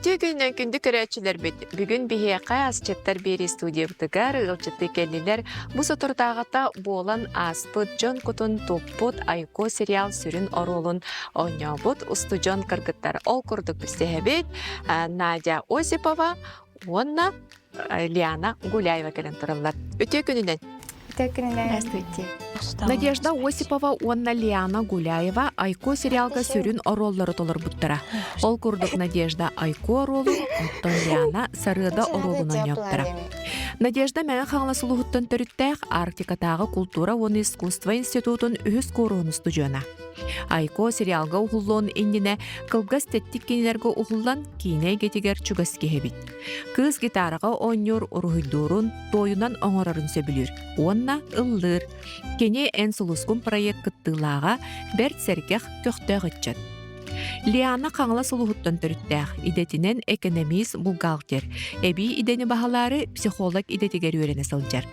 Үтүө күнүнэн күндү көрөөччүлэрбит! Бүгүн биһиэхэ асчыттар биэрии студиябытыгар ыалдьыттыы кэллилэр. Бу соторутааҕыта буолан ааспыт дьон кутун туппут Айко сериал сүрүн оруолун оонньообут устудьон кыргыттар. Ол курдук билсиһэбит Надя Осипова уонна Лиана Гуляева кэлэн тураллар. Үтүө күнүнэн! Үтүө күнүнэн! Здравствуйте! Надежда Осипова уонна Лиана Гуляева Айко сериалга сүрүн оруоллары толорбуттара. Ол курдук Надежда Айко оруолун, оттон Лиана Сарыада оруолун оонньообуттара. Надежда Мэҥэ Хаҥалас улууһуттан төрүттээх Арктикатааҕы култуура уонна искусство институтун үһүс кууруһун устудьуона. Айко сериалга уһуллуон иннинэ кылгас тэттик кинилэргэ уһуллан киинэ эйгэтигэр чугас киһи эбит. Кыыс гитараҕа оонньуур уруһуйдуурун, туойунан оҥорорун сөбүлүүр уонна ыллыыр. Кини Эн сулускун проект кыттыылааҕа бэрт сэргэх, көхтөөх ыччат. Лиана Хаҥалас улууһуттан төрүттээх, идэтинэн экономист-бухгалтер, эбии идэни баһылаары психолог идэтигэр үөрэнэ сылдьар.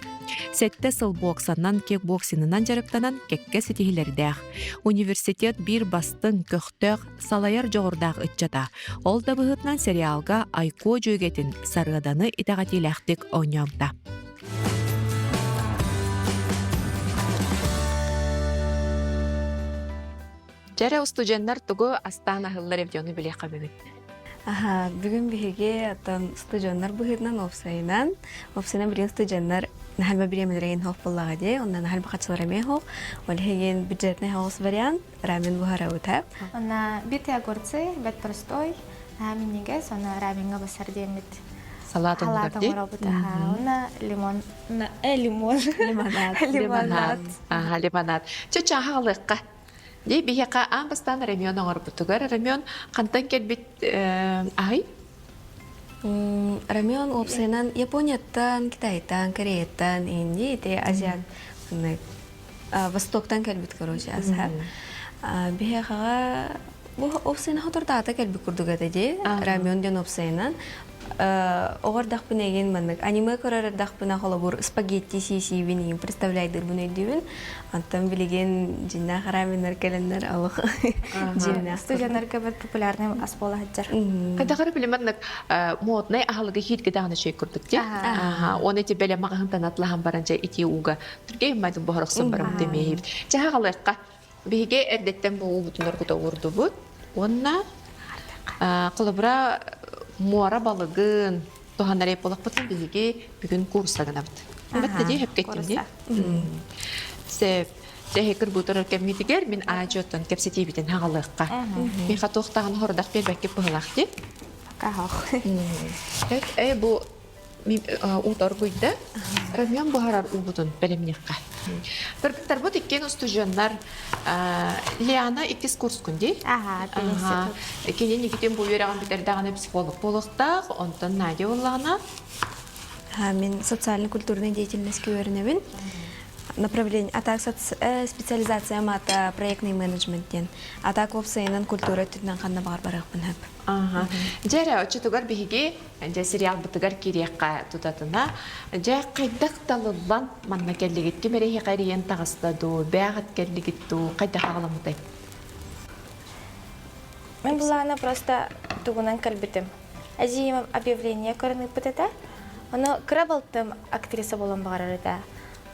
Сэттэ сыл боксанан, кикбоксинынан дьарыктанан кэккэ ситиһиилэрдээх. Университет биир бастыҥ, көхтөөх, салайар дьоҕурдаах ыччата. Ол да быһыытынан сериалга Айкуо дьүөгэтин Сарыаданы итэҕэтиилээхтик оонньообута. Дьэрэ устудьуоннар тугу астаан аһыллар эбит ону билиэххэ бүгүн. Аха, бүгүн биһиги оттон студеннар быһыытынан уопсайынан, уопсайынан билигин студеннар наһаа бириэмэлэрин хоох буоллаҕа дии, онно наһаа бахачылар эмиэ хоох. Ол иһин бюджетный хаос вариант рамен буһарабыта. Онно битые огурцы, бэт простой, наһаа минньигэс, онно рамеҥҥа басар диэммит Салат салат оҥорор дии. оҥоробут. Аха, уонна лимон, лимон. Лимонад. Лимонад. Аха, лимонад. Чэ, чааһы алыахха. Дии биһиэхэ аан бастаан рамен оҥорбутугар рамен хантан кэлбит аһый? Рамен уопсайынан Японияттан, Китайтан, Кореяттан, Индия, ити Азиат Востоктан кэлбит короче асха. Биһиэхэҕэ бу уопсайынан хотордоото кэлбит курдук этэ дии. Рамен диэн уопсайынан Оҕо эрдэхпинэ игин маннык аниме көрөр эрдэхпинэ холобур спагетти сии-сиибин игин представляйдыырбын өйдүүбүн. Онтон билигин дьиннээх раменнар кэлэннэр олох дьиннээх. Студеннарга бэрт популярный ас буола сылдьар. Хайдах билим маннык моднай аһылыгы хииргэ даҕаны үчүгэй курдук дии. Уонна ити бэлэм маҕаһыынтан атлаһан баран дьэ итии ууга түргэн майдын буһарахсын баран дэмиэйибит. Чэ хаалыахха. Биһиги эрдэттэн бу уубутун оргута уурдубут уонна холобура муора балыгын туһанар буоллахпытын биһиги бүгүн куурусса гынабыт. Бэтте дии хөпкеттим дии. Сөп. Тэһи кырбутар кэммитигэр мин аадьыоттан кэпсэтиибитин хаҕалыахха. Мин хатуохтаҕын хордах биэрбэккэ быһылаах дии. Пока хох. Э бу уут оргуйда. Рамьон буһарар уубутун бэлэмниэххэ. Кыргыттарбыт иккиэн устудьуоннар Лиана иккис курскун дии. Аха, Кини Никитин бу үөрэҕин бүтэрдэҕинэ психолог буолуохтаах, онтон Надя буоллаҕына Мин социально-культурной деятельностька үөрэнэбин. Направление, а так специализация ата проектный менеджмент диэн. А так уопсайынан культура өттүнэн ханна баҕар барыахпын сөп. Аха. Дьэ эрэ, оччотугар биһиги дьэ сериалбытыгар киириэххэ тутатына дьэ хайдах талыллан манна кэллигит ким эрэ эһиэхэ эрийэн таҕыста дуу бээҕит кэллигит дуу хайдах аҕаламмытай Мин былаана просто тугунан кэлбитим. Эдьиийим объявление көрөн ыыппыт этэ. Ону кыра балтым актриса буолан баҕарар этэ.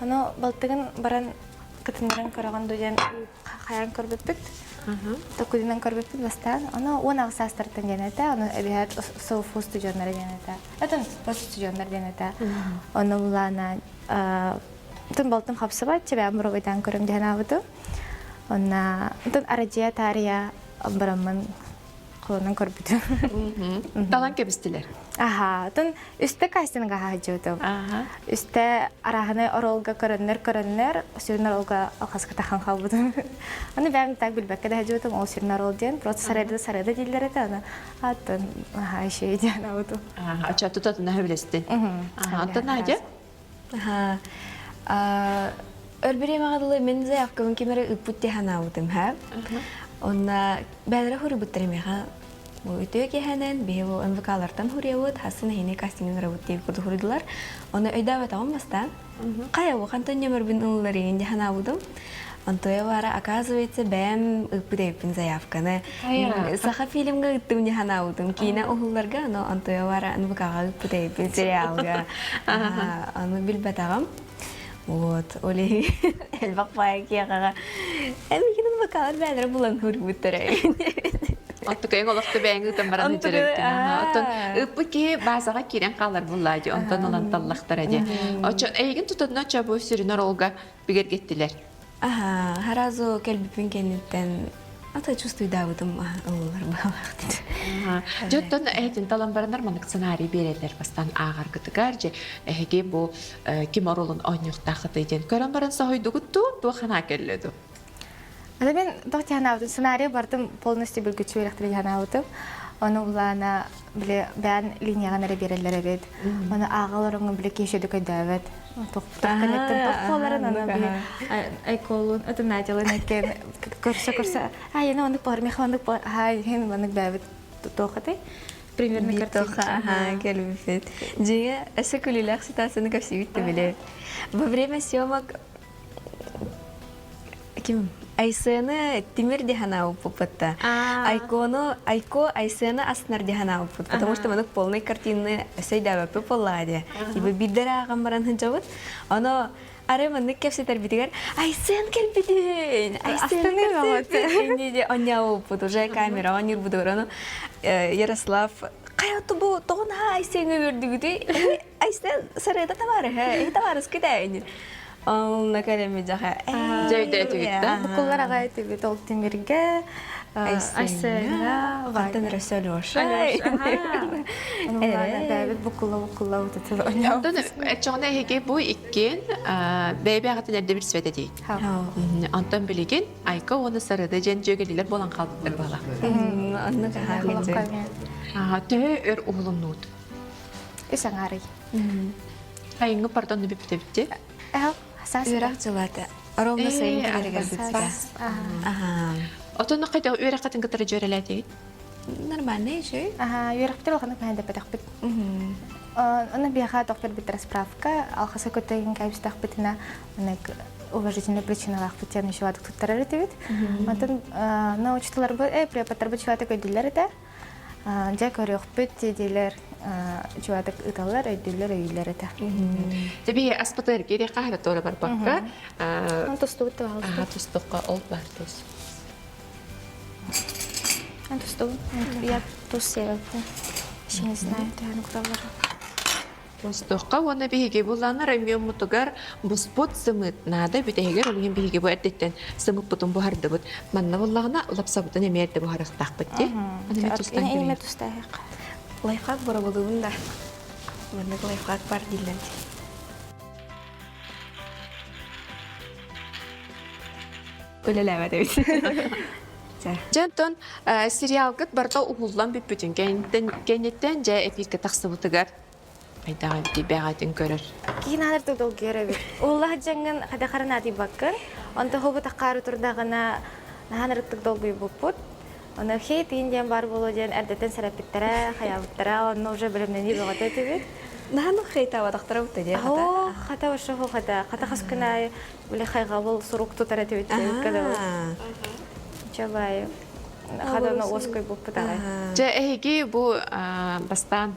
Ону балтыгын баран кытыннаран көрөҕүн дуу диэн хайаан көрбүппүт. Токудунан көрбүппүт бастаан. Ону 18 саастартан диэн этэ. Ону эбиһээт СОФУ студеннара диэн этэ. Этон просто студеннар диэн этэ. Ону булаана тын балтым хапсыбат, чэбээн буругайдаан көрөм диэн аабытым. Онна тын арадьыйа таарыйа бараммын холонон көрбүтүм. Талан кэбистилэр. Аха, тун үстэ кастинга хаһдьыбытым. Үстэ арааһынай оролга көрөннөр-көрөннөр, сүрүн оролга алхаска тахан хаалбытым. Аны бэйэм так билбэккэ да хаһдьыбытым, ол сүрүн орол диэн, просто сарайда сарайда дииллэр этэ, аны аттан аха еще диэн абытым. Ача тутатына хөбүлэстин. Антон Надя? Аха. Өлбүрү дылы мин заявкабын ким эрэ ыыппыт дии санаабытым һэ. Онно бээлэрэ хуруйбуттар миэхэ бу үтүө киэһэнэн биһи бу НВК-лартан хуруйабыт, хассын эһини кастингын ырабыт диэбит курдук хуруйдулар. Ону өйдөөбөтөҕүм бастаан. Хайа бу хантан нөмөрбүн ылларыйын дии санаабытым. Онтуйа баара, оказывается, бэйэм ыыппыт эбиппин заявканы. Саха фильмҥа ыыттым дии санаабытым. Киинэ уһулларга, но Онтуйа баара НВК-ҕа ыыппыт эбиппин сериалга. Ону билбэтэҕим. Вот, ол иһин элбэх баайа киэхэҕэ эмигин НВК-лар бээлэрэ булан көрбүттэрэ. Оттукайың олохто бэйэҥ ыытан баран ыытар Оттон ыыппыт киһи баазаҕа киирэн хаалар буллаа дии, онтон ылан таллахтара дии. Очо эйигин тутанна очо бу сүрүн оролга бигэргэттилэр. Аха, сразу кэлбиппин кэнниттэн ата чувствуйдаабытым ыллар баалаах Дьэ оттон эһэтин талан баранар маннык сценарий биэрэллэр бастаан ааҕаргытыгар дьэ эһиги бу ким оруолун оонньуохтааххытый диэн көрөн баран соһуйдугут дуу туох санаа кэллэ дуу Аны мен туох дьаһанаабытым сценарий бардым полностью билгүччү үөрэхтэрэ дьаһанаабытым. Ону улаана били бэйэн линияҕын эрэ биэрэллэр эбит. Ону ааҕа олороҥҥун били киһи шөдүк өйдөөбөт. Туох кэнниттэн туох буоларын аны били айколун атын Надялын экен көрсө-көрсө ай аны оннук буолар миэхэ оннук буолар аһаа иһин маннык бэйэбит туох этэй примерно картинка кэлбиппит. Дьиҥэ өссө күлүүлээх ситуацияны көрсүбүт да били. Во время съемок ким Айсены Тимир диханауппут Айкону Айко Айсены астынар диханауппут потому что маннык полный картинаны өсөйдөөбөппүт буоллаҕа дии типа биирдэ эрэ ааҕан баран сылдьабыт ону арай маннык кэпсэтэрбитигэр Айсен кэлбитин Айсен кэлбитин онньообуппут уже камера оонньуурбутугар ону Ярослав хайа бу тоҕо наһаа Айсеҥҥа үөрдүгүтүй Айсен сарыата табаарыһа эһи табаарыскыт ээ Онно кэлэммит дьаха. Дьэ өйдөөтүгүт да? Букуллар аҕай этибит ол Тимиргэ, Айсеҥҥа, Хантан өссө Алеша. Бэйэбит букулла букулла Онтон эччэҕинэ эһиги бу иккиэн бэйэ-бэйэҕитин эрдэ билсибэт этигит. Онтон билигин Айка уонна Сарыада диэн дьүөгэлиилэр буолан хаалбыттар буолла. Оннук аһаа Төһө өр уһулуннуут? Үс аҥаарый. Сайыҥҥы пардон бүппүтэбит Үөрэх дьылата. Ровно сайын кэлэригэр бүппүтэ. Отон хайдах үөрэххитин кытары дьүөрэлээтигит? Нормально еще. Аха, үөрэхпитин улаханнык мэһэйдэппэтэхпит. Онно биһиэхэ тохтор биттэр справка, алхаса көтөйүн кэбистэхпитинэ, маннык уважительная причиналаахпыт диэн еще туттарар этибит. Онтон научталарбыт, э, преподтарбыт чугатык өйдүүллэр этэ. Дьэ көрүөхпүт диилэр чугатык ыыталлар, өйдүүллэр, өйүүллэр этэ. Тэби аспытыгар киириэххэ хаһара туора барбакка. Тустубут да Аха тустукка ол бар тус. Тустубут. Я тус сиэбэппин. Еще не знаю, төһөнү куталлар. Тустуохха уонна биһиги буллаанар эмиоммутугар буспут сымыыт наада бүтэһигэр ол иһин биһиги бу эрдэттэн сымыппытын буһардыбыт. Манна буллаҕына лапсабытын эмиэ эрдэ буһарыахтаахпыт дии. Аны эмиэ тустан Эмиэ тустаахха. Лайфхак боробулуубун да. Маннык лайфхак бар дииллэр. Үлэлээбэт эбит. Дьэ онтон сериалгыт барыта уһуллан бүппүтүн кэнниттэн дьэ эфиргэ тахсыбытыгар хайдаҕын бэҕэтин көрөр. Киин аанар долгуйар эбит. Уллах дьаҥҥын хадахарын аатыйбаккын, онто хобу таххаары турдаҕына наһаан ырыттык долгуйбуппут. Ону хей тыын диэн баар буолуо диэн эрдэттэн сэрэппиттэрэ, хайаабыттара, онно уже бэлэмнэнии бөҕөтө этибит. Наһаа хейтаабатахтара бутта дии хата. Оо, хата вообще хата. Хата хас күн аайы били хайҕабыл сурук тутар этибит диэбиккэ дылы. Чабай хадана уоскуйбуппут аҕай. Дьэ эһиги бу бастаан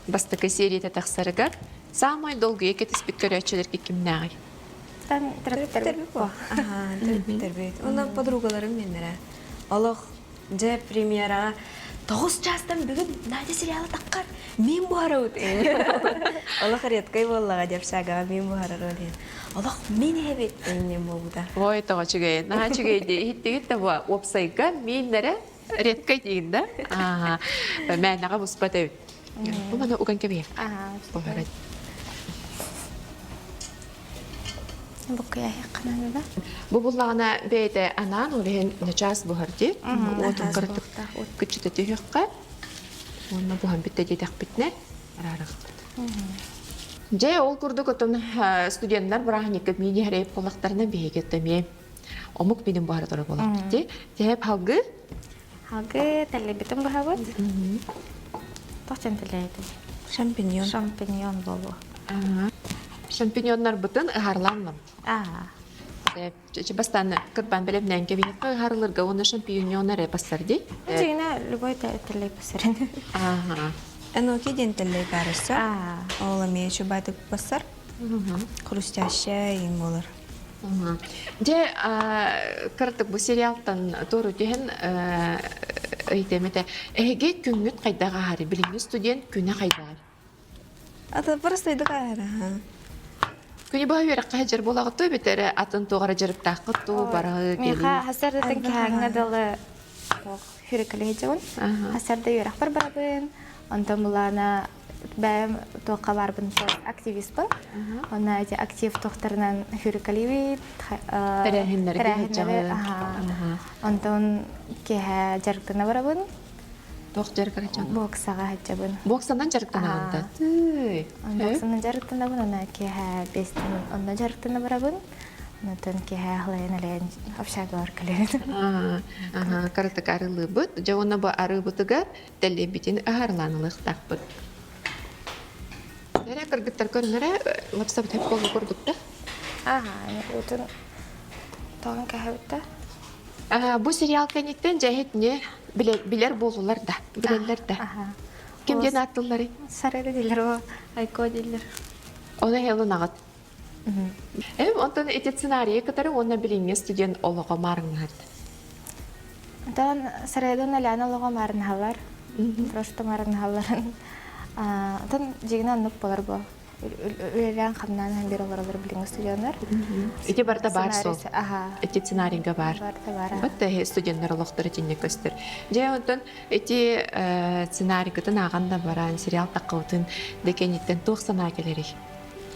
бастакы серията тахсарыгар саамай долгуйа кэтиспит көрөөччүлэргэ кимнээҕий? Төрөппүттэрбит Төрөппүттэрбит. Онон подругаларым меннere. Олох дьэ премьераҕа тоҕус чаастан бүгүн Надя сериалы таххар мин буһарабыт олох редкай буоллаҕа дьапсаагаҕа мин буһарар ол иһин олох мин иһэбит иннин буолбута Ой, тоҕо үчүгэй, наһаа үчүгэй дии. Иһиттигит да бу уопсайга мииннэрэ редкай диигин да? Аа, мээнэҕэ буспат эбит. Бу маны уган кэбиһиэх. Аа, Буккуйаһыаххына да. Бу буллаҕына бэйэтэ анаан ол иһин начаас буһар дии. Уотун кыратык кыччата түһүөххэ. Уонна буһан бүттэ диэтэхпитинэ араарахпыт. Дьэ, ол курдук отон студеннар бырааһынньыкка миини хэрэй буоллахтарына биһиги эмиэ омук минин буһара турар буоллахпыт дии. Тэһэп халгы Халгы тэллэйбитин быһабыт. Туох диэн тэллэйэтий? Шампиньон. Шампиньон буолуо. Шампиньоннарбытын ыһарлаан Аа. Бастаан кырбаан бэлэмнээн кэбиһиэххэ ыһаарыларга уонна шампиньон эрэ бассар дии. Дьиҥинэ любой тэллэй бассарын. Ааха. Эноки диэн тэллэй баар өссө. Ол эмиэ чубатык бассар. Хрустящая им болар. Дьэ, кыратык бу сериалтан туору түһэн ыйытыам этэ. Эһиги күҥҥүт хайдах ааһарый? Билиҥҥи студент күнэ хайдаҕый? Ата просто идык ааһар. Күнү быһа үөрэххэ сылдьар буолаҕыт дуу эбэтэр атын туох эрэ дьарыктааххыт дуу, бараҕы, Миэхэ кэлии? хасардатын киһааҥҥа дылы туох хүрүкэлэһдьэбин. Хасарда үөрэхпэр барабын. Онтон булаана бэйэм туохха баарбын активистпын. Онно эти актив туохтарынан хүрүкэлиибит. Тэрээһиннэргэ Тэрээһиннэри сылдьаҕын. Онтон киэһэ дьарыктана барабын. Туох дьарыктанаҕын? Боксаҕа сылдьабын. Боксанан дьарыктанаҕын да? Тыый. Боксанан дьарыктанабын, ана киэһэ биэстэн онно дьарыктана барабын. Онтон киэһэ аһылайан элэйэн общагалар кэлэбин. Кыратык арыылыыбыт. Дьэ уонна бу арыыбытыгар тэллэйбитин аһарылаан ылыахтаахпыт. Эрэ кыргыттар көрүнэрэ лапсабыт хөп буолла курдук да? Аха, уутун тоҕон кэһэбит да. Бу сериал кэнниттэн дьэ иһитини билэр буолулар да, билэллэр да. Ким диэн ааттылларый? Сарыда дииллэр о, Айко дииллэр. Оны хелунаҕыт. Эм онтон ити сценарийы кытары уонна билиҥҥи студент олоҕо маарыҥнаһар. Онтон Сарыда Наляна олоҕо маарынаһаллар. Просто маарынаһалларын. Онтон дьигинэ оннук болар бу. Үлэлээн-хамнаан биир олороллор билиҥҥи студеннар. Ити барыта баар суол. Ити сценарийга баар. Барыта баар. Вот студеннар олохторо итинник көстөр. Дьэ онтон ити сценарийгытын ааҕан да баран сериал таххыбытын да кэнниттэн туох санаа кэлэрий?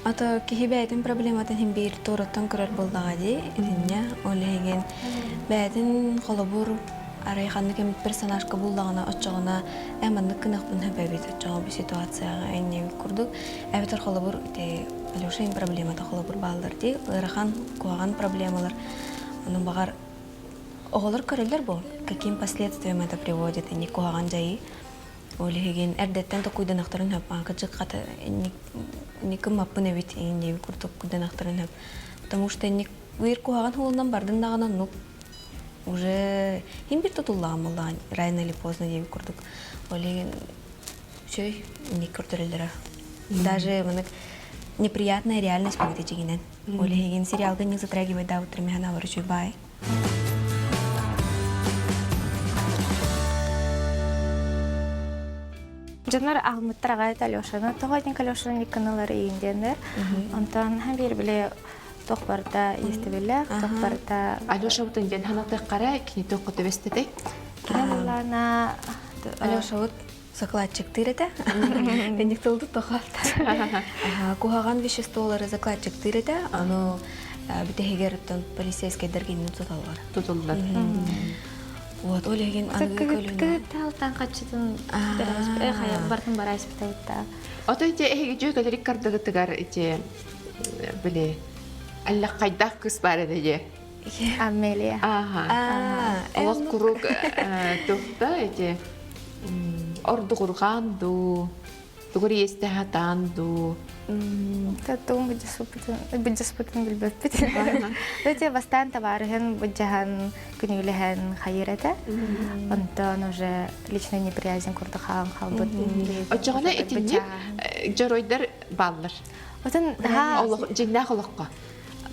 Ато киһи бэйэтин проблематын иһин биир туораттан көрөр буоллаҕа дии итиннэ ол иһигин бэйэтин холобур арай ханнык эмит персонажка буллаҕына оччоҕуна ээ маннык гыныахпын сөп эбит оччоҕо бу ситуацияҕа иннибит курдук эбэтэр холобур ити Алеша им проблемата холобур бааллар дии ыарахан куһаҕан проблемалар ону баҕар оҕолор көрөллөр бу каким последствиям это приводит инник куһаҕан дьайыы Ол иһигин эрдэттэн токуйданахтарын сөп, кырдьык хата инник гыммаппын эбит иҥин курдук куйданахтарын сөп. Потому что инник биир куһаҕан суолунан бардын даҕаны оннук уже иһин биир тутуллаҕын буоллаҕын рано или поздно диэбит курдук. Ол иһин үчүгэй инник көрдөрөллөрө. Даже маннык неприятная реальность будет дьиҥинэн. Ол иһигин сериалга не затрагивать да утрами она үчүгэй баай. Дьоннор аҕыммыттар аҕай Алешаны, тоҕо итинник Алешаны Никоналары иин диэннэр. Онтон биир били туох барыта иэстэбиллээх, туох барыта... Алешабытын диэн санатыаххара, кини туохха түбэстэтэй? Кини буллаана... Алешабыт закладчиктыыр этэ. Инник тылды тоҕоттар. Куһаҕан веществолары закладчиктыыр этэ. Аны бүтэһигэр полицейскайдар кинини туталлар. Тутуллар. Вот, ол иһин аныгы көлүнэ. Кыһыттаалтан хаччытын бартын бара испитабытта. Ото ити эһиги дьүөгэлэрик кардыгытыгар ити били аллаххайдаах кыс бар этэ дии. Амелия. Ааха. Олох куруук туохта ити ордугурҕаан дуу, тугу иэстэһэ дуу. Тугун былдьаспытын билбэппит. Өте бастаан табаарыһын былдьаһан, күнүүлэһэн хайыр этэ. Онтон уже личная неприязнь курдук хаалан хаалбыт. Оччоҕуна итинник дьоруойдар бааллар. Отон Дьиҥнээх олоххо.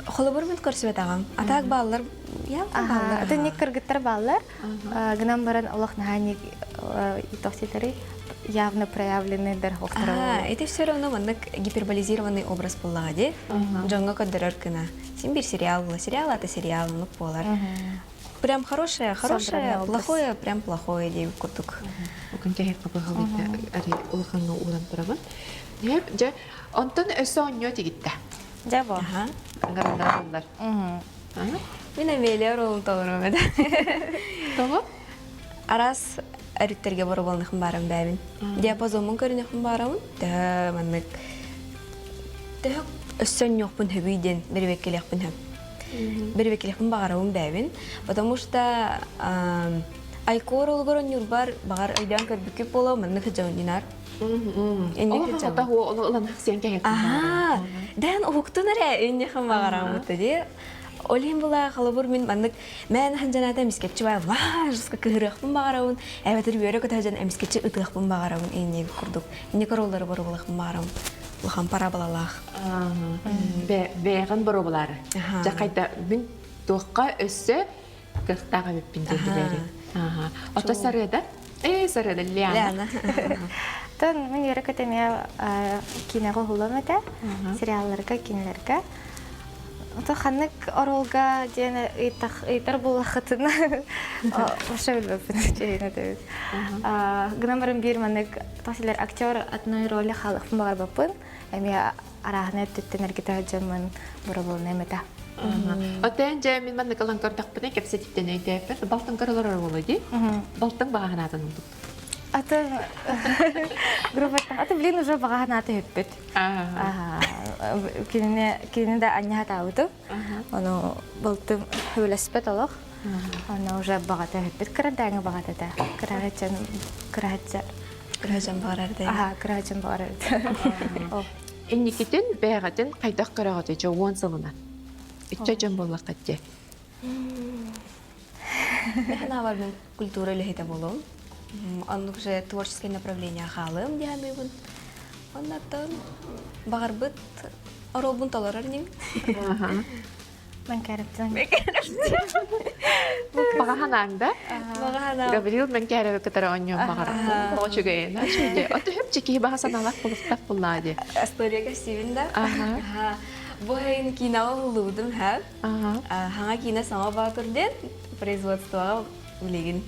Холобур мин көрсүбэтэҕим. А так бааллар, я бааллар. Атын ник кыргыттар бааллар. Гынан баран олох наһаа ник тохтилары явно проявленный дорохтор. Это все равно маннык гиперболизированный образ буоллаҕа дии. Дьоҥҥо көрдөрөр гына. Син бир сериал була. Сериал ата сериал оннук буолар. Прям хорошее, хорошее, плохое, прям плохое диэбит курдук. Окун кэһи хабыһалыйда ари улахаҥҥа ууран турабын. Дьэ, онтон өссө оонньуо тигиттэ. Дьэ бу. Ыҥыраллар. Мин Амелия оруолун толоруом этэ. Тоҕо? Араас өрүттэргэ боробуолнахым баарым бээбин. Диапазоммун көрүнүөхпүн баарабын. Төһө маннык төһө өссө онньуохпун хөбүй диэн бэрибэккэлиэхпин хөп. Бэрибэккэлиэхпин баҕарабын бээбин. Потому что Айкор олугар онньуурбар баҕар өйдөөн көрбүккүт буолуо маннык сыдьаунньунар. Дээн уһуктун эрэ инньэхэн баҕараммыт дии. Ол иһин була холобур мин маннык мээн ханжанаата эмискэччи баа ваа кыһырыахпын баҕарабын эбэтэр үөрэ көтө сылдьан эмискэччи ытыахпын баҕарабын инньэ курдук инник роллары боруобалыахпын баҕарабын улахан параболалаах. Бэйэҕин боруобалаары. Дьэ хайда мин туохха өссө кыахтаах эбиппин диэн билэри. Ото Сарыада? Ээ, Сарыада Лиана. Тон мин үөрэ көтөмүө киинэҕэ уһуллуом этэ, сериалларга, кинилэргэ. Ото ханнык оруолга диэн ыйтар буоллаххытына вообще билбэппин чэйин этэбит. Гынан баран биир маннык тосилер актер одной роли хаалыахпын баҕарбаппын. Эмиэ арааһына өттүттэн эргитэ сылдьаммын боробуолунайым этэ. Оттон дьэ мин маннык ылан көрдөхпүнэ кэпсэтиттэн өйдөөппүт. Балтын көрөлөр буолуо дии. Балтын баҕаһынаатын ылбыт. Аты группаттан аты блин уже баҕаһынааты үппүт. Кинини кинини да анньа хатаабытым. Ону балтым сөбүлэспэт олох. Ону уже баҕата үппүт кырадааҥы баҕата этэ. Кыраһаччан кыраһачча Кыраһаччан баҕарар да. Аха, кыраһаччан баҕарар. Инникитин бэйэҕитин хайдах көрөҕүтүй дьэ уон сылынан? Иччэ дьон буоллаххыт дии. Мен мин культура үлэһитэ буолуом. Оннук же творческое направление хаалыам дии саныыбын. Оннаттан баҕарбыт оруолбун толорор иним. Мэҥкээрэптэн. Баҕа санааҥ да? Баҕа санаам. Гаврил Мэҥкээрэби кытары оонньуон баҕарар. Тоҕо үчүгэйин. Үчүгэй. Ото хөпчө киһи баҕа санаалаах булуктах буллаа дии. История кэпсиибин да. Бу сайын киинэҕэ уһуллубутум һэ. Хаҥа киинэ Саҥа Баатыр диэн производствоҕа билигин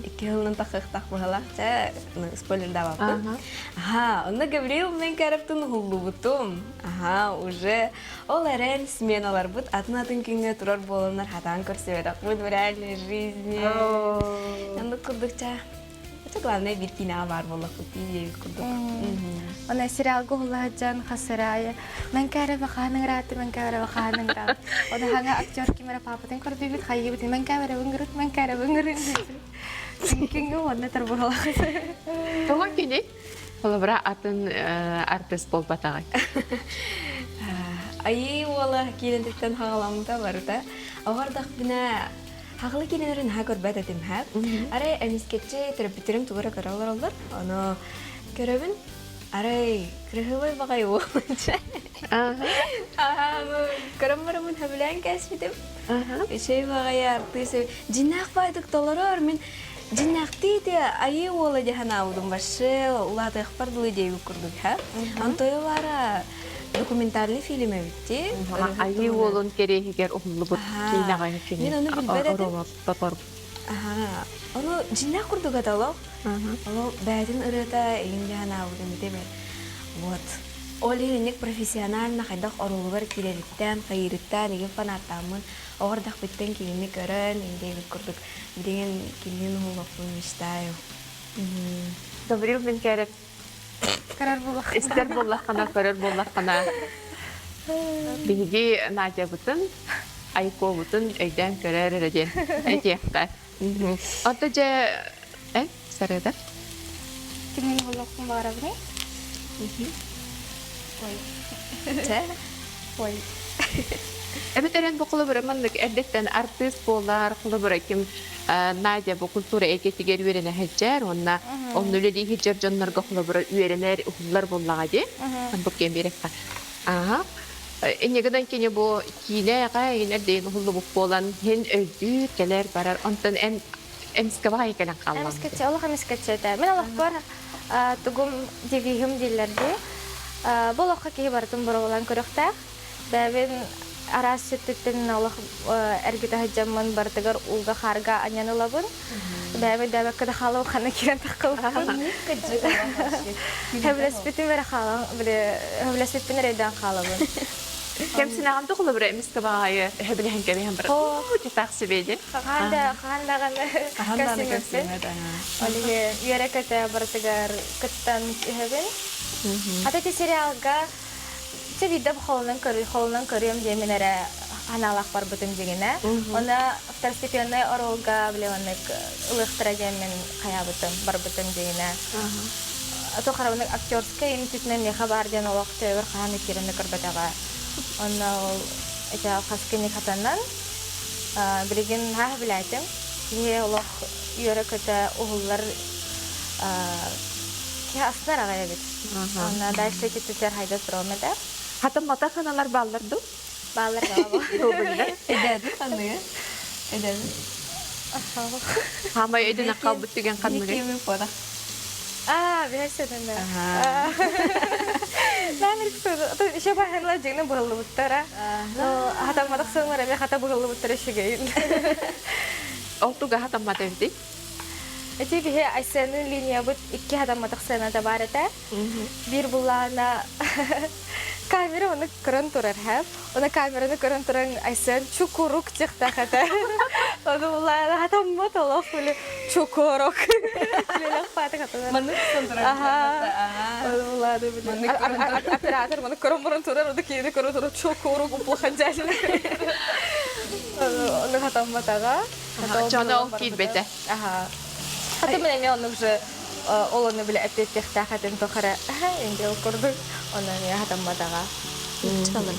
икки сылынан тахыахтаах быһалаах чэ спойлердаабаппын. Аха, онно Гаврил Мэҥкээрэптин уһуллубутум. Аха, уже Ол эрэн сменаларбыт атын-атын күҥҥэ турар буоланнар хатаан көрсүбэтэхпит в реальной жизни. Оннук курдук ча. Это главное биир киинэҕэ баар буоллахпыт диэбит курдук. Она сериалга уһуллаһыджан хасырайы Мэҥкээрэ бахаһын ыҥырааты, Мэҥкээрэ бахаһын ыҥыраат. Оны хаҥа актер ким эрэ паапатын көрдүүбүт, хайыыбыт Мэҥкээрэ ыҥырыт, Мэҥкээрэ ыҥырыт. Күҥҥэ уонна тарбыһалах. Тоҕо кини? Холобура, атын артыыс буолбатаҕай? Айыы уола киинэтиттэн хаҕаламмыта барыта. Оҕордохпуна хаҕылы киинэлэрин наһаа көрбөт этим һэ. Арай эмискэччи төрөппүттэрим тугу эрэ көрө олороллор. Ону көрөбүн. Арай кырыһыбай баҕай уолча. Көрөн бараммын сөбүлээн кээспитим. Үчүгэй баҕайы артыыс дьиннээх баайдык толорор мин Дьиннээхтии ити айыы уола дии санаабытым вообще улаатыахпар дылы диэбит курдук һэ. Антоя баара документальный фильм эбит дии. Айыы уолун кэриэһигэр уһуллубут киинэҕэ кини Мин ону билбэт этим. Аха. Ону дьиннээх курдук этэ олох. Ол бэйэтин ырыата игин дии санаабытым ити Вот. Ол иһин инник профессионально хайдах оруолугар киирэриттэн, хайыырыттан игин фанаттааммын, оҕордохпуттан кинини көрөн, диэбит курдук Билигин кимниин уһуллуохпун мечтаю. Гаврил Менкерев Көрөр буоллаххына. Истэр буоллаххына, көрөр буоллаххына. Биһиги Надябытын, Айкобутун өйдөөн көрөр эрэ диэн этиэххэ. Онто дьэ, эн сарыада? Кимниин уһуллуохпун баҕарабыный? Ой. Чэ? Ой. Эбэтэр эн бу холобура маннык эрдэттэн артыыс буолар, холобура ким Надя бу культура эйгэтигэр үөрэнэ сылдьар уонна онно үлэлии сылдьар дьоннорго холобура үөрэнэр, уһуллар буоллаҕа дии. Бу киэн биэрэххэ. Ааһа. Инньэ гынан кини бу киинэҕэ инэр диэн уһуллубут буолан һин өйдүүр, кэлэр, барар. Онтон эн эмискэ баҕайы кэлэн хааллаҕыҥ Эмискэччи, олох эмискэччи этэ. Мин олохпор тугум девиһым дииллэр дии. Бу олоххо киһи барытын боруобалаан көрүөхтээх. Бэйэбин араас сүттүттэн олох эргитэ сылдьаммын барытыгар ууга-хаарга анньан ылабын. Бэйэм өйдөөбөккө да хаалабын ханна киирэн таххыбыппын. Сөбүлэспитим эрэ хаалан, били сөбүлэспиппин эрэ өйдөөн хаалабын. Кэмсинэҕин да холобура эмискэ баҕайы сөбүлэһэн кэбиһэн баран тутаах сибиэдин. Хаһан да хаһан даҕаны Хаһан даҕаны кэмсиммэппин. кэмсиммэт Ол иһин үөрэ-көтө барытыгар кыттан үһэбин. Ата ити сериалга Чэ биирдэ холунан көрүү, холунан көрүөм диэмин эрэ ханаалаах барбытым дьиҥинэ. Уонна второстепенный оруолга били маннык ылыахтара диэммин хайаабытым, барбытым дьиҥинэ. Туох эрэ маннык актерскай интитинэн миэхэ баар диэн олох төбөбөр хаһан да киирэн да көрбөтөҕө. Онно ол ити хас күнү хатанан билигин хаа билээтим. Киһи олох үөрэ-көтө уһуллар киһи астынар аҕай эбит. Онно дальше итититер хайда туром этэ. Хатаммата ханалар бааллар дуу? Бааллар баҕа. Эдээбит ханныгы? Эдээбит. Хаамай өйдөнө хаалбыт түгэн ханныгый? Кимин фото. Аа, билэрсэнэнэ. Наан еще баһанла дьиҥнэ быһыллыбыттара. Хатамматах сыллар эмиэ хата быһыллыбыттара үчүгэйин. Ол туга хатаммата эбитий? Ити биһи Айсенын линиябыт икки хатамматах сыаната баар этэ. Биир буллаана камера оны көрөн турар һэ. Оны камераны көрөн туран Айсен чукурук диэхтээх этэ. Ону буллаана хатаммат олох били чукурук. Лелек пааты хатанар. Маннык турар. Аха. Ону буллаана били. Оператор маны көрөн баран турар, ону киһини көрөн турар чукурук уплахан дьаһын. Ону хатамматаҕа. Чоно ол киирбэтэ. Аха. Хата мен эмиэ оннук же ол ону бile эппиэттиэхтээх этим тохара индиэл курдук ону эмиэ хатамматаҕа. Чыталлар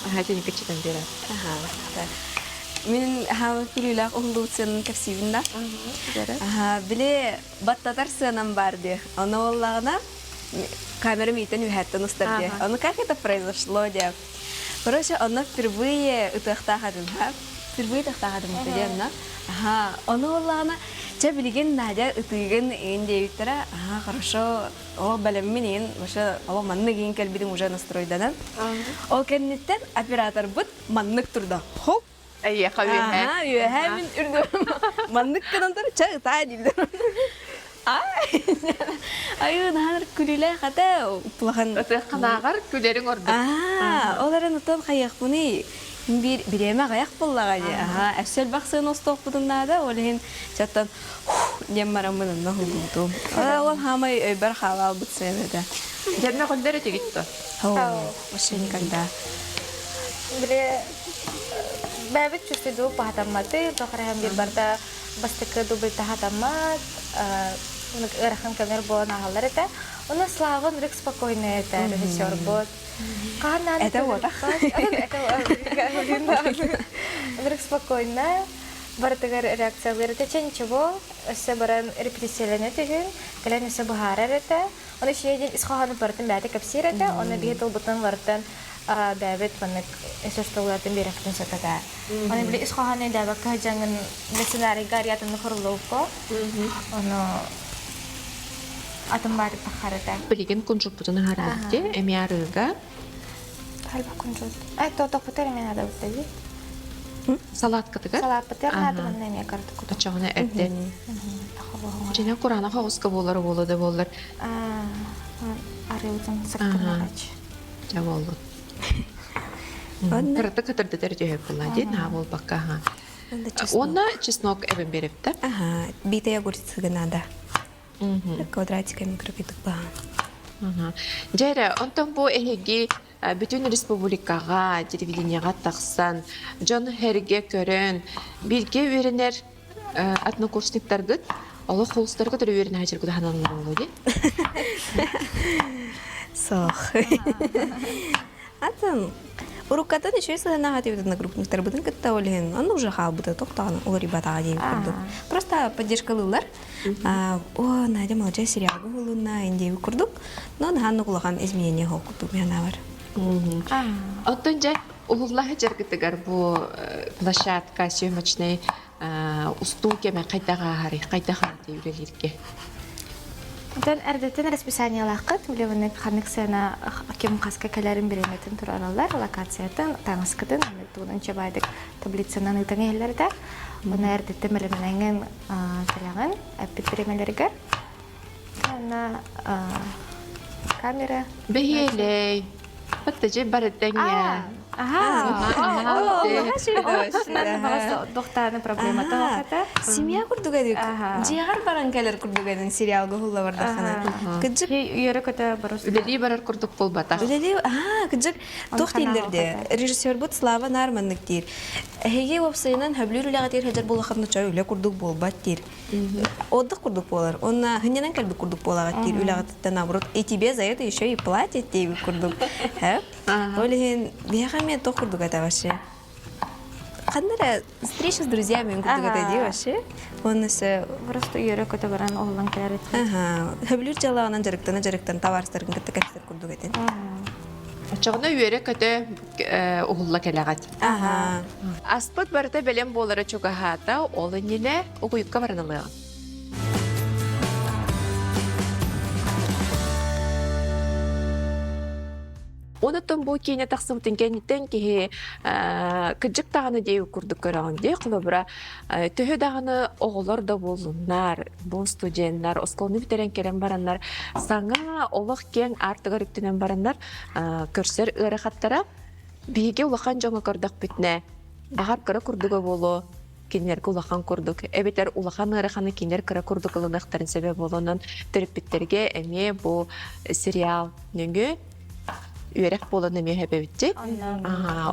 Аха тиники чытан биэрэр. Аха. Мин хаама күлүүлээх уһуллубут сыанан кэпсиибин да. Аха, били баттатар сыанам бар дии. Ону буоллаҕына камера миитэн үһэттэн устар дии. Ону как это произошло диэ. Короче, онно впервые ытыахтаах этим, ха? Впервые ытыахтаах этим ытыы онно. Аха, ону буоллаҕына, чэ билигин Надя ытыыгын иин диэбиттэрэ, аха, хорошо, ол бэлэммин иин, вообще ол маннык иин кэлбитим уже настройданан. Ол кэнниттэн операторбыт маннык турда. Хоп! Эйиэхэ үөһэ. Аха, үөһэ мин үрдүм. Маннык гынан тур, чэ ытаа дииллэр. Ай, айыы наһаа күлүүлээх этэ, улахан. Ытыахханааҕар күлэриҥ ордук. Аа, ол эрэн отон хайыахпыный? Биир бириэмэ аҕыйах буоллаҕа дии. Аха, өссө элбэх сыана остуохпутун наада, ол иһин чаттан диэн бараммын онно уһуллубутум. Ол хаамай өйбөр хаалаалбыт сыана этэ. Дьэннэ хоннор этигит то? Оо, вообще никогда. Били бэйэбит чувствуйдуу паһатамматы, тохраһан биир барда бастакы дубльта хатаммат, ыарахан көмөр буолан аһаллар этэ. Оны Слава нырык спокойный этэ режиссербут. Хаһан Это уотах. Нырык спокойно барытыгар реакциялыыр этэ. Чэ ничего, өссө баран репетициялана түһүн, кэлэн өссө быһаарар этэ. Оны шиэ диэн ис хоһоону барытын бэйэтэ кэпсиир этэ. Оны биһи тылбытын барытын бэйэбит маннык өссө тылларын биэрэхпитин сөп этэ. Оны били ис хоһоону өйдөөбөккө сылдьаҥҥын сценарийга ариатынны хоруллубукко. Ону атын баары таххар этэ. Билигин кунжуппутун аһарабыт дии, эмиэ арыыга. Хальба кунжут. Э, то топпутар эмиэ надо бутта дии. Салаткатыгар? Салааппытыгар наада манна эмиэ картыкуту. Оччоҕуна эрдэ. Дьиҥэ кураанах оҕуска буолар буолуо да буоллар. Арыыбытын сыккыннаҕач. Дьэ буоллун. Кыратык кытырдытар түһэ буолла дии, наһаа буолбакка. Уонна чеснок эбэн биэрэптэ. Ага, битая огурцы надо. Квадратиками кыргыдык баһан. Дьэ эрэ, онтон бу эһиги бүтүн республикаҕа, телевидениеҕа тахсан, дьон сэргэ көрөн, бииргэ үөрэнэр однокурсниктаргыт олох холустарга төрө үөрэнэ сылдьаргыт ханаллар буолуо дии? Суох. Атын уруккаттан үчүгэй сыһыаннаах этибит одногруппниктарбытын кытта ол иһин онно уже хаалбыта тохтоон уларыйбатаҕа диэн курдук. Просто поддержкалыыллар. О, Надя молодец сериалга уһулунна индиэби курдук. Но наһаа улахан изменение хоол курдук миһанабар. Оттон дьэ уһуллаһы дьаргытыгар бу площадка съемочный устуу кэмэ хайдах ааһарый, хайдах аатый үлэлииргэ? Оттон эрдэттэн расписаниелааххыт, билэбинник ханнык сыана ким хаска кэлэрин бириэмэтин турараллар, локациятын, таҥаскытын, тугунан чабайдык таблицанан ыытан иһэллэр этэ. Оны эрдэттэн бэлэмнэҥҥин кэлэҕин, эппит бириэмэлэригэр. Уонна камера. Бэһиэлэй. Баттажы барытаҥҥа. Дохтааны проблемата ваката. Семья курдук эдик. Дьиэҕэр баран кэлэр курдук эдин сериалга уһулла бардаххына. Кыдьык Үөрэ көтө барыс. Үлэлии барар курдук буолбатах. Үлэлии, аа, кыдьык туох дииллэр де. Режиссербут Слава Нар маннык диир. Эһиги уопсайынан хөблүүр үлэҕэ тиэр буолаххытына чой үлэ курдук буолбат диир. Отдых курдук буолар. Онна хынньанан кэлбит курдук буолаҕыт диир үлэҕититтэн наоборот и тебе за это еще и платят диэбит курдук. Ол иһин биһиэхэ эмиэ туох курдук этэ вообще. Ханна эрэ встреча с друзьями курдук этэ дии вообще. Уонна өссө Просто үөрэ-көтө баран уһуллан кэлэр этибит. Аха. Сөбүлүүр дьыалаҕынан дьарыктана-дьарыктан табаарыстаргын кытта кэпсэтэр курдук этин. Оччоҕуна үөрэ-көтө уһулла кэлэҕит. Аха. Аспыт барыта бэлэм буолара чугаһаата, ол иннинэ угуйукка баран ылыаҕын. Онон бу киинэ тахсыбытын кэнниттэн киһи кырдьык даҕаны дии курдук көрөҕүн дии. Холобура, төһө даҕаны оҕолор да буоллуннар, бу студеннар оскуоланы бүтэрэн кэлэн бараннар, саҥа олох киэҥ аартыгар үктэнэн бараннар көрсөр ыарахаттара биһиги улахан дьоҥҥо көрдөхпүтүнэ, баҕар кыра курдуга буолуо, кинилэргэ улахан курдук эбэтэр улахан ыараханы кинилэр кыра курдук ылыныахтарын сөбө буоланан төрөппүттэргэ эмиэ бу сериал нөҥүө үөрэх буолан эмиэ сөбөбүтчи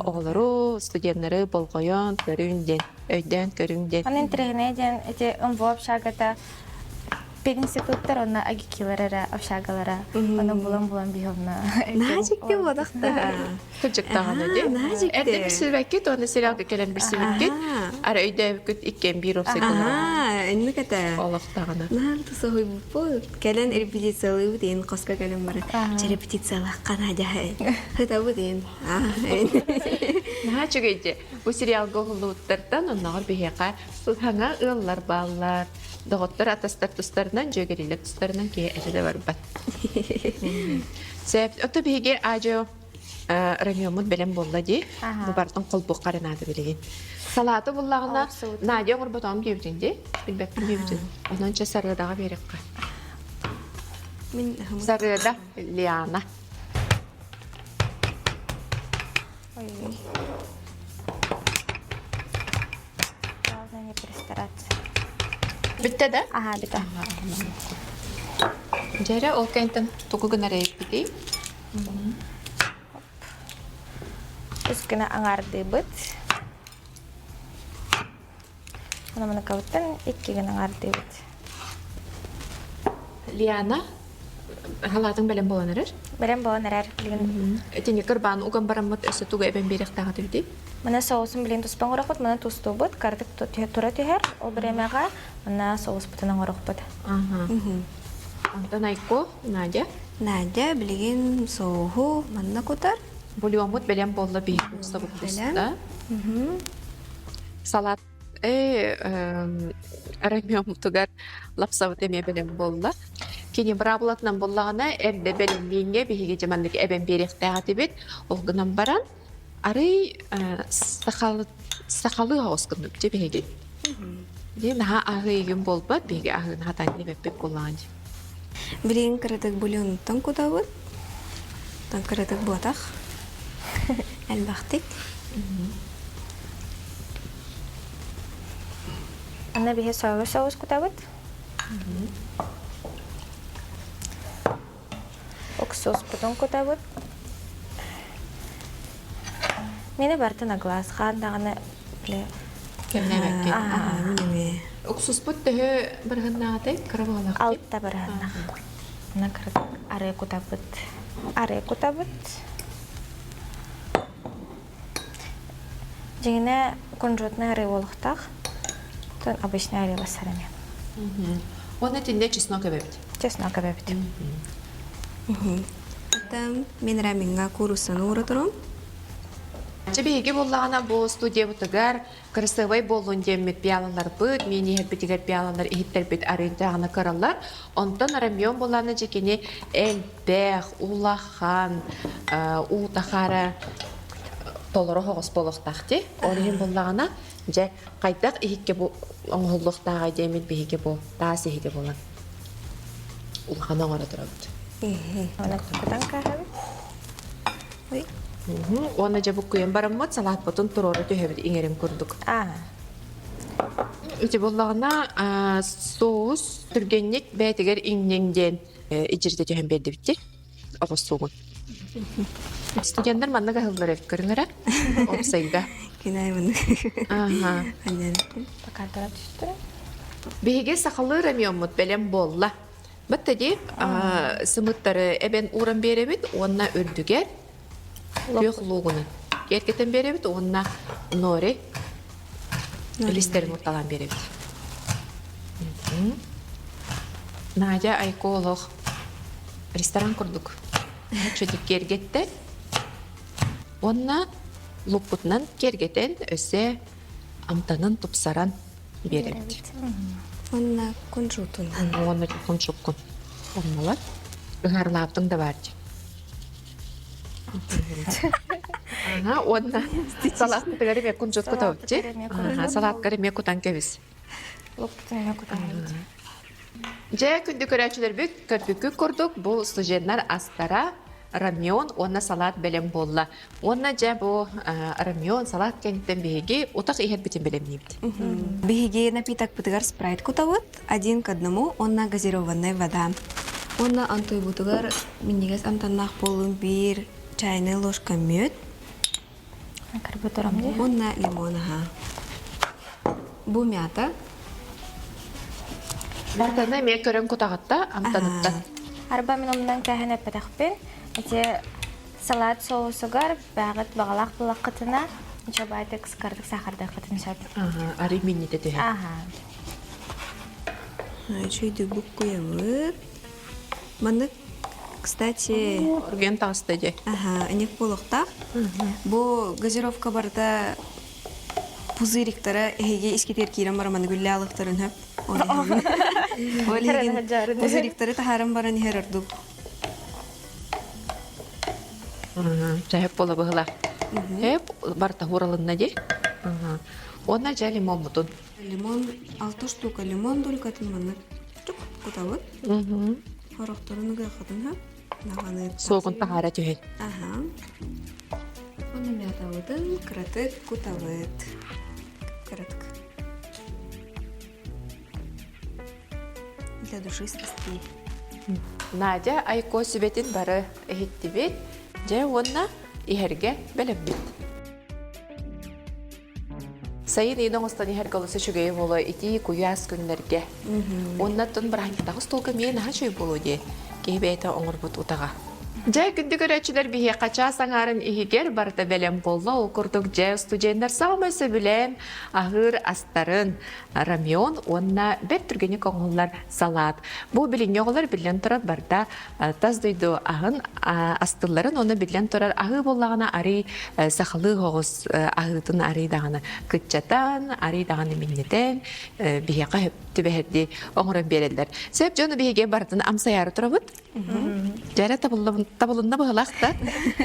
оҕолору студеннары болҕойон көрүҥ диэн өйдөөн көрүҥ диэн Онон интэриэһинэй диэн ити МВО общагата пединституттар уонна АГИКИлар эрэ общагалара ону булан-булан биһи онно Наһаа дьикти буолбатах да. Кырдьык даҕаны дии. Наһаа дьикти. Эрдэ билсибэккит уонна сериалга кэлэн билсибиккит. Ара өйдөөбүккүт иккиэн биир уопсай Аһаа, инник этэ. Олох даҕаны. Наһаа соһуйбуппут. Кэлэн репетициялыыбыт иин хоско кэлэн баран. Чэ репетициялаахха Надя. Хытабыт иин. Наһаа үчүгэй дии. Бу сериалга уһуллубуттартан оннооҕор биһиэхэ саҥа ыаллар бааллар. Доҕоттор атастар тустарынан, дьүөгэлиилэр тустарынан киһи этэ да барбат. Сөп. Ото биһиги аадьо Ромеомут бэлэм буолла дии. Бу барытын холбуохха эрэ наада билигин. Салааты буллаҕына Надя оҥорботоҕум диэбитиҥ дии. Билбэппин диэбитиҥ. Онон чэ Сарыадаҕа биэриэххэ. Мин Сарыада Лиана. Ой. Главное не перестараться. Бүттэ да? Ага, бүтэ. Дьэрэ ол кэнтэн тугу гынар эбиппитий? Үс гына аҥаардыыбыт. Ономунукабыттан икки гына аҥаардыыбыт. Лиана, халаатыҥ бэлэм буолан эрэр? Бэлэм буолан эрэр. Билигин Итини кырбаан уган бараммыт өссө тугу эбэн биэриэхтээх этибитий? Мана соусун билигин туспа оҥорохпут, мана тустуубут, кыратык тура түһэр. Ол бириэмэҕэ мана соуспутун оҥорохпут. Онтон Айко, Надя? Надя билигин соуһу манна кутар. Бульоммут бэлэм буолла биһиги устабыт буста. Салат ромеомутугар лапсабыт эмиэ бэлэм буолла. Кини быраабылатынан буоллаҕына эрдэ бэлэмнииҥҥэ биһиги дьэ маннык эбэн биэриэхтээх этибит. Ол гынан баран арый сахалыы оҕус гыннык дьэ биһиги. Дии наһаа аһыы игин буолбат, биһиги аһыыны хатаан диэбэппит буоллаҕа дии. Билигин кыратык бульонуттан кутабыт. Тан кыратык буотах. Элбэхтик. Аны биһи соевый соус кутабыт. Уксуспутун кутабыт. Мини барытын глаз хаан даҕаны бile Кэмнээбэккин. Уксуспут төһө бырыһыннааҕытай? Кыра буоллах. Алта бырыһыннах. Мына кыратык арыы кутабыт. Арыы кутабыт. Дьиҥинэ кунжутный арыы буолуохтаах. Оттон обычный арыы бассар эмиэ. Уонна итиннэ чеснок эбэбит. Чеснок эбэбит. Там мин рамиҥҥа кууруссаны уура турум. Чэ биһиги буоллаҕына бу студиябытыгар кырасыабай буоллун диэммит пиалаларбыт, миин иһэрбитигэр пиалалар иһиттэрбит арыйдаҕына кыралар. Онтон рамион буоллаҕына дьэ кини элбэх, улахан, уу тахаара толору оһоҕос буолуохтаах дии. Ол иһин буоллаҕына, дьэ, хайдах иһиккэ бу оҥоһуллуохтааҕай диэммит биһиги бу таас иһити булан улахан оҥоро турабыт. Кутан кааһабыт. Уонна дьэ буккуйан бараммыт салааппытын туруора түһэбит иҥэрин курдук. Ити буоллаҕына соус түргэнник бэйэтигэр иҥниҥ диэн ичиритэ түһэн биэрдибит оҕус суоҕун. Студенттар маннык аһыллар эбит көрүҥ эрэ. Уопсайга. Кинай маннык. Аха. Пока түстү. Биһиги сахалыы рамиоммут бэлэм буолла. Бытта дии сымыттары эбэн ууран биэрэбит уонна үрдүгэр. Күөх луугунан киэргэтэн биэрэбит уонна нори листерин уурталаан биэрэбит. Надя Айко олох ресторан курдук чөтүк киэргэттэ. Уонна луппутунан киэргэтэн өссө амтанын тупсаран биэрэбит. Уонна кунжутунан. Уонна кунжуккун. Оннулар. Ыһаарылаабытыҥ да баар дии. Аха, уонна салааттыгар эмиэ кунжут кутабыт дии. Аха, салааккар эмиэ кутан кэбис. Луппутун эмиэ кутан кэбис. Дьэ, күндү көрөөччүлэрбит, көрбүккүт курдук, бу студеннар астара рамен уонна салаат бэлэм буолла. Уонна дьэ бу рамен, салаат кэнниттэн биһиги утах иһэрбитин бэлэмниибит. Биһиги напитокпытыгар спрайт кутабыт, один к одному уонна газированная вода. Уонна антуйбутугар минньигэс амтаннаах буолун биир чайная ложка мед уонна лимон аһа. Бу мята. Мартаны эмиэ көрөн кутаҕытта, амтаныттан. Арба мин оннан кээһэн эппэтэхпин. Ити салат соусугар бэҕит баҕалаах булаххытына ничего сыкардык сахардыаххытын сөп. Арый минньитэ түһэр. Аха. Үчүгэй буккуйабыт. Маннык, кстати... Үргэн таҕыста дьэ. Аха, инник буолуохтаах. Бу газировка барыта пузыриктара эһиги искитигэр киирэн баран маннык үллэ алыхтарын хөп. Ол иһин пузыриктары таһааран баран иһэр ордук. Чэһэп буола быһыла. Эп барыта хууралынна дии. Уонна дьэ лимоммутун. Лимон алта штука лимон долькатын маннык тук кутабыт. Хорохторун ыгыаххытын ха. Наҕаны Суогун таһаара түһэн. Аха. Уонна мятабытын кыратык кутабыт. Кыратык. Для душистости. Надя Айко сүбэтин бары иһиттибит. Дьэ уонна иһэргэ бэлэммит. Сайын иин оҥостон иһэргэ олус үчүгэй буолуо итии куйаас күннэргэ. Уонна оттон бырааһынньыктааҕы остуолга эмиэ наһаа үчүгэй буолуо дии. Киһи бэйэтэ оҥорбут утаҕа. Дьэ, күндү көрөөччүлэр биһиэхэ чаас аҥаарын иһигэр барыта бэлэм буолла. Ол курдук дьэ студеннар саамай сөбүлээн аһыыр астарын рамен уонна бэрт түргэнник оҥоһуллар салаат. Бу билиҥҥи оҕолор биллэн турар барыта тас дойду аһын астылларын уонна биллэн турар аһыы буоллаҕына арый сахалыы оҕус аһыытын арый даҕаны кыччатан, арый даҕаны минньитэн биһиэхэ түбэһэрдии оҥорон биэрэллэр. Сөп дьону биһиги барытын амсайаары турабыт. Дьэрэ табылынна быһылаах да.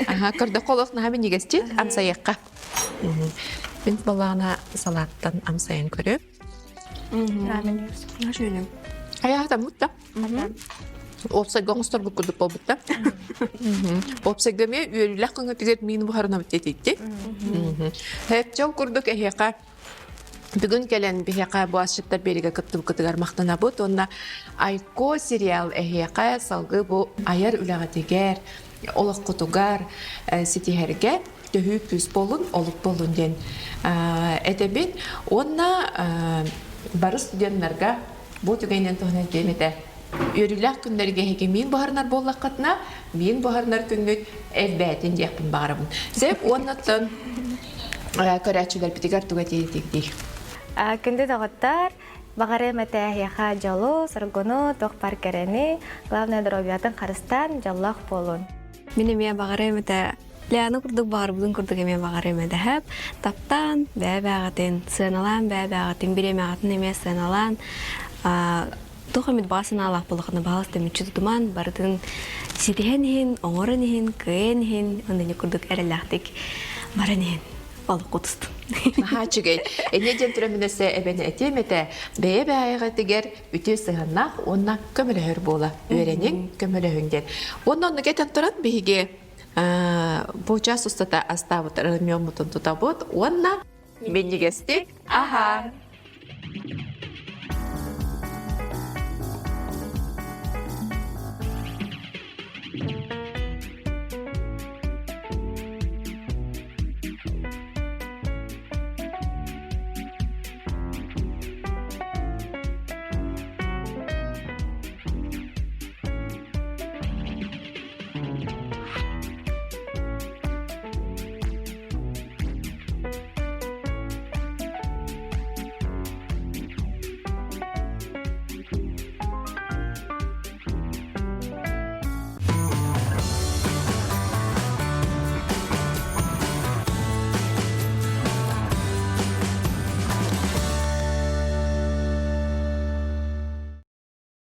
Аха, көрдөххө олох наһаа минньигэсчит амсайыахха. Мин балаана салааттан амсайан көрүм. Рамен Ашүнүм. Хайаатаммыт да. Уопсайга оҥосторбут курдук буолбут да. Уопсайга эмиэ үөрүүлээх көҥөтүгэр миин буһарынабыт диэтикти. Хэпчэл курдук эһиэхэ бүгүн кэлэн биһиэхэ бу асчыттар биэригэ кыттыбыккытыгар махтанабыт уонна Айко сериал эһиэхэ салгыы бу айар үлэҕитигэр олоххутугар ситиһэргэ төһүү күүс буолун, олук буолун диэн этэбин. Уонна бары студеннарга бу түгэнинэн туһанан этиэм этэ. Үөрүүлээх күннэргэ эһиги миин буһарынар буоллаххытына, миин буһарынар күҥҥүт элбээтин диэхпин баҕарабын. Сөп уонна оттон көрөөччүлэрбитигэр тугу этиэтик Күндү доҕоттор, баҕарыам этэ эһиэхэ дьолу, соргуну, туох баар кэрэни, главное доруобуйатын харыстаан, дьоллоох буолун. Мин эмиэ баҕарыам этэ Лена курдук баҕарбытын курдук эмиэ баҕарыам этэ һэп таптаан бэйэ-бэйэҕитин сыаналаан бэйэ-бэйэҕитин бириэмэҕитин эмиэ сыаналаан туох эмит баҕа санаалаах буоллаххына баҕаласта мүччү тутуман барытын ситиһэн иһин оҥорон иһин кыайан иһин оннук курдук эрэллээхтик баран иһин олоххо тустун Наһаа үчүгэй. Энньэ диэн туран өссө эбэни этиэм этэ, бэйэ-бэйэҕитигэр үтүө сыһыаннаах уонна көмөлөһөр буола үөрэниҥ, көмөлөһүҥ диэн. Уонна оннук этэн туран биһиги бу час устата астаабыт рамёммутун тутабыт уонна минньигэстик аһаан.